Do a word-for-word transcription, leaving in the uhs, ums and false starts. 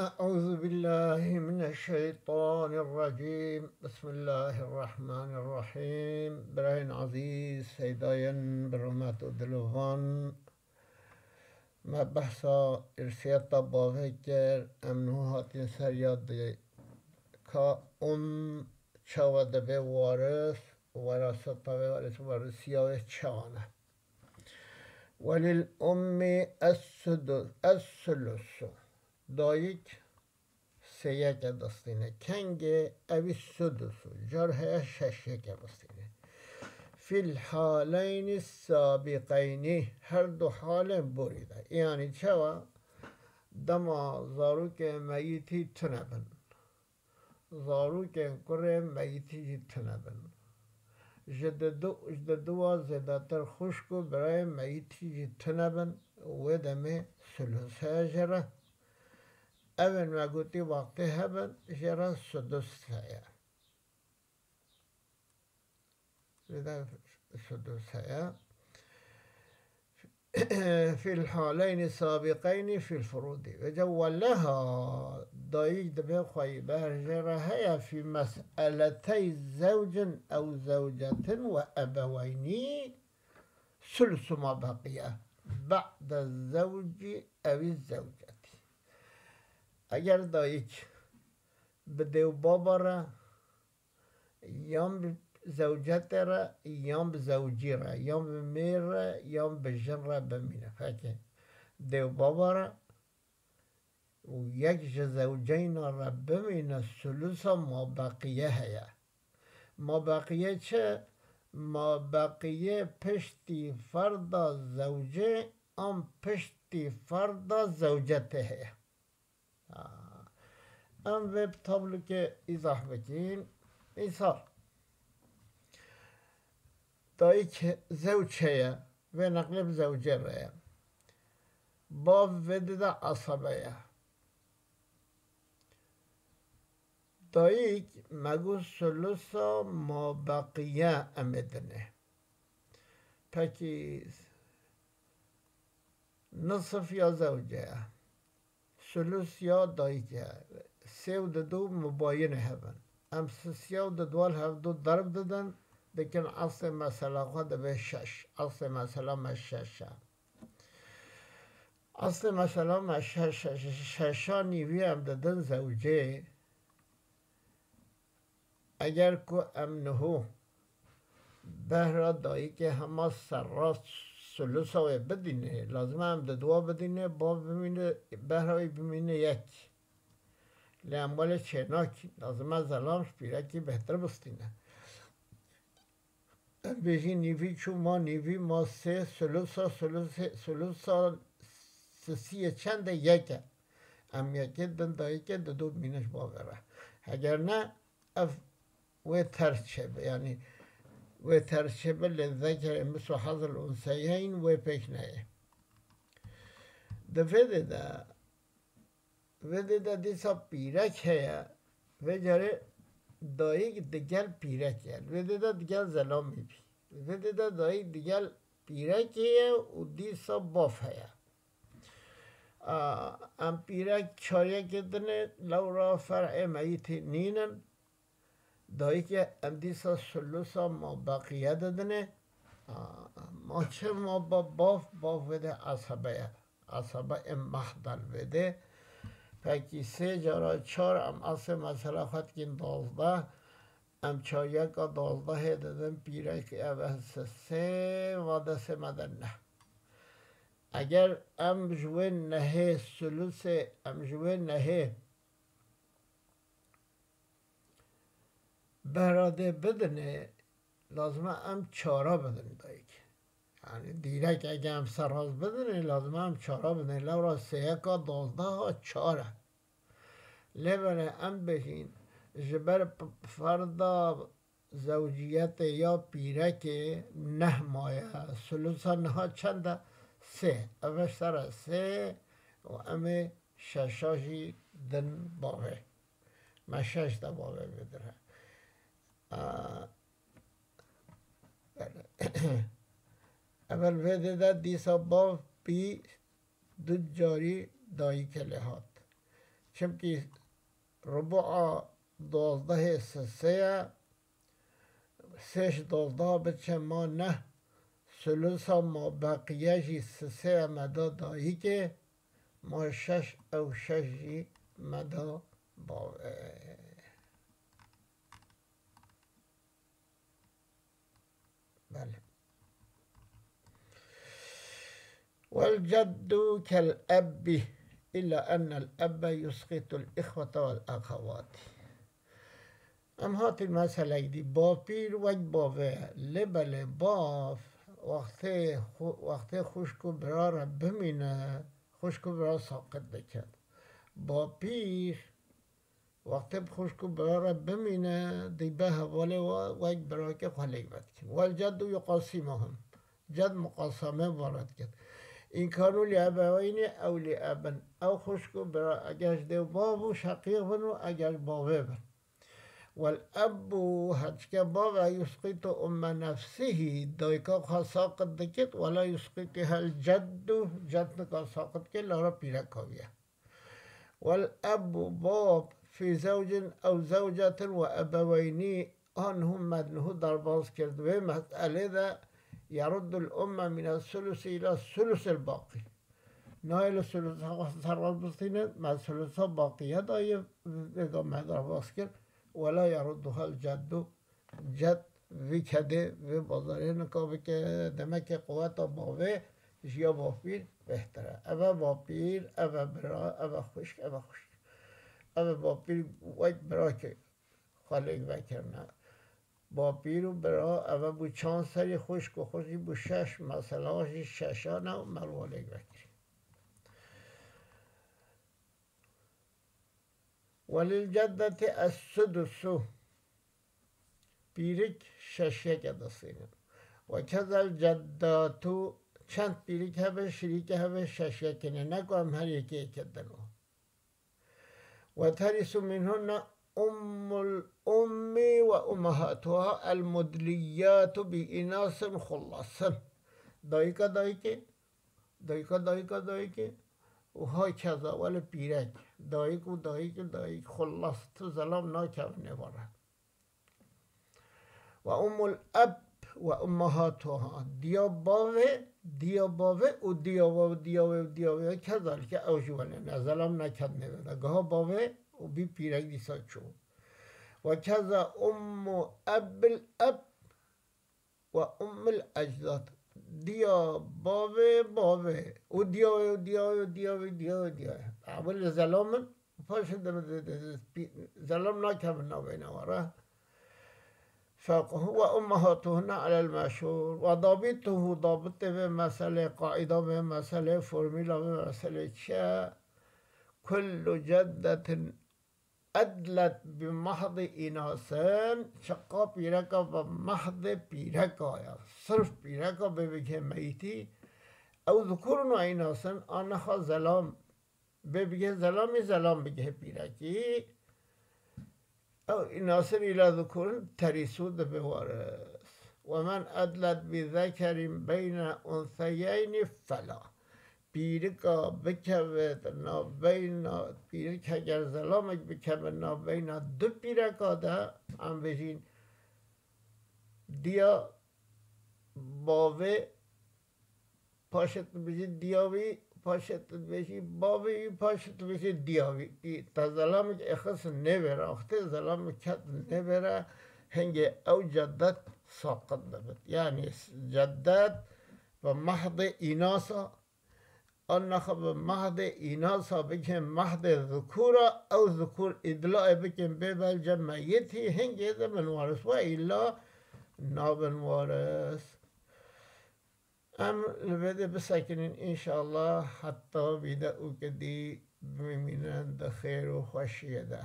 أعوذ بالله من الشيطان الرجيم. بسم الله الرحمن الرحيم. Birayên ezîz, seydayên bi rûmet û dilovan, me behsa îrsiyeta bavê kir, em niha hatin ser ya di ka um çawa dibe waris, weraseta wê, waris, warisiya wê çawa ne. Welil ummi es-sudu-, es-sulusu. Dayik sêyeke distîne. Kengê ewî sudusu. Car heye şeşyeke distîne. Fil haleyni sabiqeyni. Her du halên borî de. Yanî çawa dema zarokê meyitî tune bin. Zarokên kurê meyitî jî tune bin. Ji didu-, ji diduwa zêdetir xwişk û birayên meyitî jî tune bin, wê demê sulus heye jê re. Evên me gotî wextê hebin, jê re sudus heye. Vêde sudus heye. Fil haleyni sabiqeyni fil furudî. Vêca weleha dayik dibê xweyî ber jê re heye fî mes'eletey zewcin ew zewcetin we ebeweynî sulusu ma beqiye ba'de zewcî ewî zewcetî. Eger dayik bi dê û baba re yan bi zewcetê re, yan bi zewcî re, yan bi mêr re, yan bi jin re bimîne. Pekê, dê û baba re û yek ji zewceyna re bimîne, sulusa mabeqiye heye. Mabeqiye çi? Mabeqiye piştî ferda zewcê an piştî ferda zewcetê heye. Ha. Em vê bi tablokê îzah bikîn. Îsal. Dayik zewc heye. Vê neqlê bi zewcê re ye. Bav vê di de esebe ye. Dayik me got sulusa mabeqiye em ê dinê. Pekî nisif ya zewce ye. Sulus ya dayik e. Sê û didu mubayinê hev in. Em sisiya û diduwa li hevdu derb didin, dikin eslê mesela xwe dibe şeş. Eslê mesela me şeş e. Eslê mesela me şeş, şeş, şeşa nîvî em didin zewcê. Eger ku em niho behra dayikê hema serrast sulusa wê bidînê, lazim e em diduwa bidînê, bav bimîne, behra wî bimîne yek. Lê em welê çênakîn, lazim e zelam ji pîrekî bêhtir bistîne. Em bêjî nîvî çû ma nîvî ma sê, sulusa, sulusê, sulusa sisiyê çend e? Yek e. Em yekê din dayikê didu bimîne ji bavê re. Heger ne, ev wê ters çêbe, yanî wê ters çêbe, lê zekerê mislu hazil unseyeyn wê pêk neyê. Di vê dê de, vê dê de dîsa pîrek heye, vê carê dayik digel pîrek ye. Vê dê de digel zelamî bî. Vê dê de dayik digel pîrekê ye û dîsa bav heye. A, em pîrek çar yekê dinê, lewra fer'ê meyitî nînin. Dayikê em dîsa sulusa mabeqiye didinê. A, ma çi ma ba-, bav, bav vê dê esebe ye. Esebe ê mehdel vê dê. Pekî sê cara çar em eslê mesela xwe dikîn dozdeh. Em çaryeka dozdehê didin pîrek, ev e sê, va destê me de neh. Eger em ji wê nehê sulusê, em ji wê nehê behra dê bidinê, lazim e em çara bidin dayikê. Yanî dîrek ege em serrast bidinê, lazim e em çara bidinê. Lewra sêyeka dozdeha çar e. Lê belê em bêjîn, ji ber p-, ferda zewciyetê ya pîrekê neh maye. Sulusa niha çend e? Sê. Ev e ser e sê û em ê şeşa jî din bavê. Me şeş de bavê bidire. A, belê. Evel vê dê de dîsa bav bî du carî dayikê lê hat. Çimkî rubua dozdehê sisê ye, sê ji dozdeh biçe ma neh, sulusa mabeqiye jî sisê ye me da dayikê, ma şeş ew şeş jî me da bavê. Belê. والجد كالأب إلا أن الأب يسقط الإخوة والأخوات. Em hatin meseleyê dî. Bapîr wek bavê ye. Lê belê bav wextê xwe-, wextê xwişk û bira re bimîne, xwişk û bira saqit dikin. Bapîr wextê bi xwişk û bira re bimîne, dîbe hevalê we wek birakê xwe lêk vedikin. والجد يقاسمهم. Ced muqasame vara dikin. إن كانوا لأبوين أو لأب. Ew xwişk û bira eger ji dê û bav û şeqîq bin û eger ji bavê bin. والأب, her çike bav e, يسقط أم نفسه, dayika xwe saqit dikit, ولا يسقطها الجد, ced nika saqit ke, lara pîreka wî ye. والأب, bav, في زوج أو زوجة وأبوين, an hûn me di nuh derbas kir, di vê meselê de يرد الأم من الثلث إلى الثلث الباقي. Nayê li sulusa xwe serbest bistînin, me sulusa baqiye daye, vêga me derbas kir. ولا يردها الجد, ced vî kedê, vê bazarê nika bike, demekê quweta bavê ji ya bapîr bêhtir e. Ev e bapîr, ev e bira, ev e xwişk, ev e xwişk. Ev e bapîr wek birakê xwe lêk vekirine. Bapîr û bira, ev e bû çand serî, xwişk û xwişk jî bû şeş, mesela jî şeşan e û me li wa lêk vekirî. وللجدة السدس. Pîrik şeşyeke distînin. وكذا الجدات, çend pîrik hebe, şirîke hebe, şeşyekê ne, ne ku em her yekê yekê din û. وترث منهن أم الأم وأمهاتها المدليات بإناث خلصن. Dayika dayikê, dayika dayika dayikê û hakeza wele pîrek. Dayik û dayik û dayik xullas tu zelam nakevin nêvara. وأم الأب وأمهاتها. Diya bavê, diya bavê û diya bavê, diya wê û diya wê, kezalike ew jî wele ne, zelam nekedinê vê de. Giha bavê û bî pîrek dîsa çû. وكذا أم أب الأب وأم الأجداد. Diya bavê, bavê û diya wê û diya wê û diya wê, diya wê, diya wê. Ew li zelam in. Paşê de, de, de, de, pî-, zelam nakevin navbeyna we re. فهو أمهاتهن على المشهور. وضابطه, dabitê vê meselê, qaîda vê meselê, formula vê meselê çi ye? كل جدة أدلت بمحض إناث. Çiqa pîreka bi mehdê pîreka ya, sirf pîreka bê bigihê meyîtî, أو ذكور وإناث, an niha zelam bê bigihê zelamî, zelam bigihê pîrekî. Ew inasir îla zikûrin terîsû dibe waris. Wemen edlet bi zekerîn beyne unseyeyni fela. Pîrika bikeve di navbeyna, pîrik heger zelamek bikeve navbeyna du pîreka de, em bêjîn diya bavê, paşê tu bijî diya wî, paşê tu dibêjî bavê wî, paşê tu bijî diya wî. Î, te zelamik êxis nêvêre, wextê zelamik ket nêvêre, hingê ew cedet saqit dibit. Yanî cedet bi mehdê înasa, an nexa bi mehdê înasa bikin mehdê zikûra, ew zikûr îdlaê bikin bê belce meyitî, hingê de bin waris. Ve îlla nabin waris. Em li vê de bisekinin înşallah, heta vîdeoke dî bimînin di xêr û xweşiyê de.